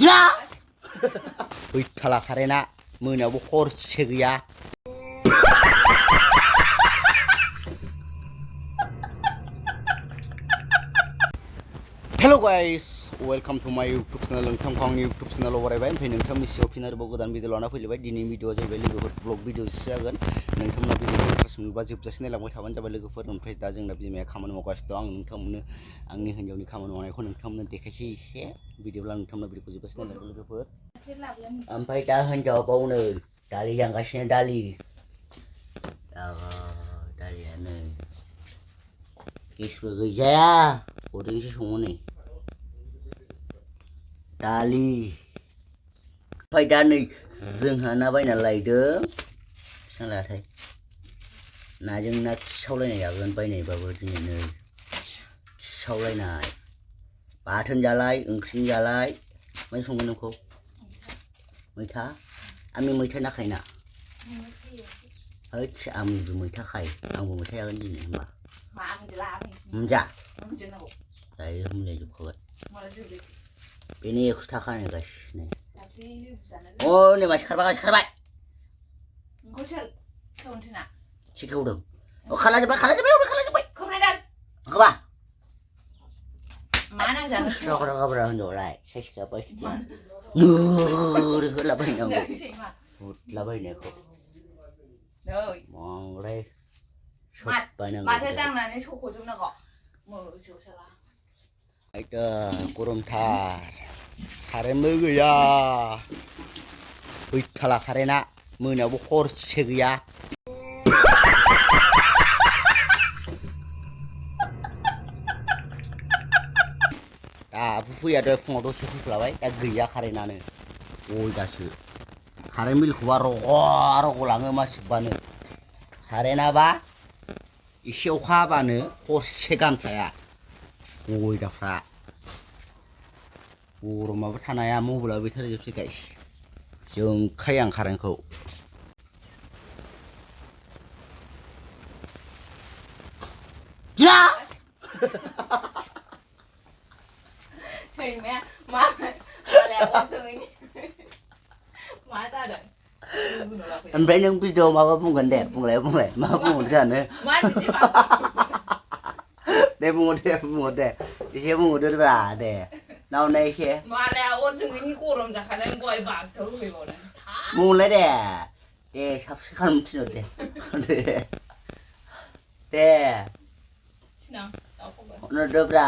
गैया गैथाला कारेन्टआ मोनायावबो हरसे गैया हेलो गाइस वेलकम टू माय यूट्यूब चैनल नोंथांखौ आंनि यूट्यूब चैनलाव बरायबाय ओमफ्राय नोंथांनि सिगाङाव फिन आरोबाव गोदान भिडिअ लाना फैलायबाय दिनै भिडिअआ जाहैबाय लोगोफोर ब्लग भिडिअसो जागोन नोंथांमोना भिडिअखौ इन्टारेस्ट मोनोबा जोबजासिम नायलांबाय थाबानो जाबाय लोगोफोर ओमफ्राय दा जोंना बिमाया खामानि मावगासिनो दं आं नोंथांमोननो आंनि हिन्जावनि खामानि मावनायखौ नोंथांमोननो देखायसै एसे भिडिअब्ला नोंथांमोना भिडिअखौ जोबजासिम नायलांबाय लोगोफोर ओमफ्राय दा हिन्जावा बावनो दालि जांगासिनो दालियानो गेसबो गैजाया अरजोंसो सङो नै दालि ओमफ्राय दा नै जोंहा ना बायना लायदों बेसेबां लायाथाय नाजों ना खिसावलायनाय जागोन बायनायबाबो दिनै नै खिसावलायनाय बाथोन जालाय ओंख्रि जालाय मा संगोन नोंखौ मैथा आंनि मैथा नाखायना हैद आंबो मैथा खाय आंबो मैथा जागोन दिनै होनबा मोनजा जायो होनलायजोबखाबाय बेनि 100 थाखानो गासिनो अ नै मानसि खारबाय सिखेवदों अ खालाजोब्बाय हाबा मा नांजानो गाब्रा होनदोंलाय साइसखाबाय होलाबायनांगौ हुदलाबायनायखौ बांद्राय माथो दांनानै सख'जोबनांगौ मोसौ साला गरमथार कारेन्टबो गैया गैथाला कारेन्टआ मोनायावबो हरसे गैया दाबो फैया दहाय फुङाव दसे फैफ्लाबाय दा गैया कारेन्टआनो गयदासो कारेन्ट बिलखौबा रग' लाङो मा सिबबानो कारेन्टआबा एसे अखा हाबानो हरसे गाहाम थाया गयदाफ्रा गरमाबो थानो हाया मबाइलाबो बेटारि जोबसै गाइस जोंखायो आं कारेन्टखौ गैया सैमाया मा ओमफ्राय नों भिडिअ माबा बुंगोन दे बुंलाय मा बुंगोन जानो दे बुंहर दे एसे बुंहरदोब्रा दे नावना एसे मालाया अर जोंनि गरम जाखानाय गय बागथाव होफैबावदों बुंलाय दे साबस्क्राइब खालामनो थिनहर दे हरदोब्रा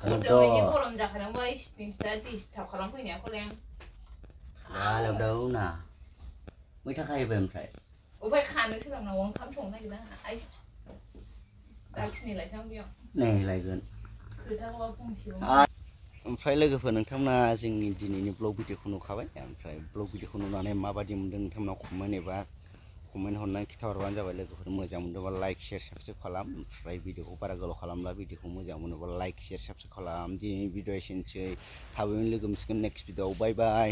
जोंनि गरम जाखानाय गय सिटिंस्टा डिस्टार्ब खालामफैनायखौलाय आलौदावना मैथा खाहैबाय ओमफ्राय खानो सोलाबनांगौ ओंखाम संनो नागिरदों आंहा आइस दाखिनि लायथां बेयाव नै लायगोन खोथाखौबा फंसेबो ओमफ्राय लोगोफोर नोंथांमोना जोंनि दिनैनि ब्लग भिडिअखौ नुखाबाय ओमफ्राय ब्लग भिडिअखौ नुनानै माबादि मोनदों नोंथांमोना कमेन्ट हरनानै खिन्थाहरबानो जाबाय लोगोफोर मोजां मोनदोंबा लाइक शेयार साबस्क्राइब खालाम ओमफ्राय भिडिअखौ बारा गोलाव खालामला भिडिअखौ मोजां मोनोबा लाइक शेयार साबस्क्राइब खालाम दिनैनि भिडिअ एसेनोसै थाबैनो लोगो मोनसिगोन नेक्स्ट भिडिअआव बाय बाय।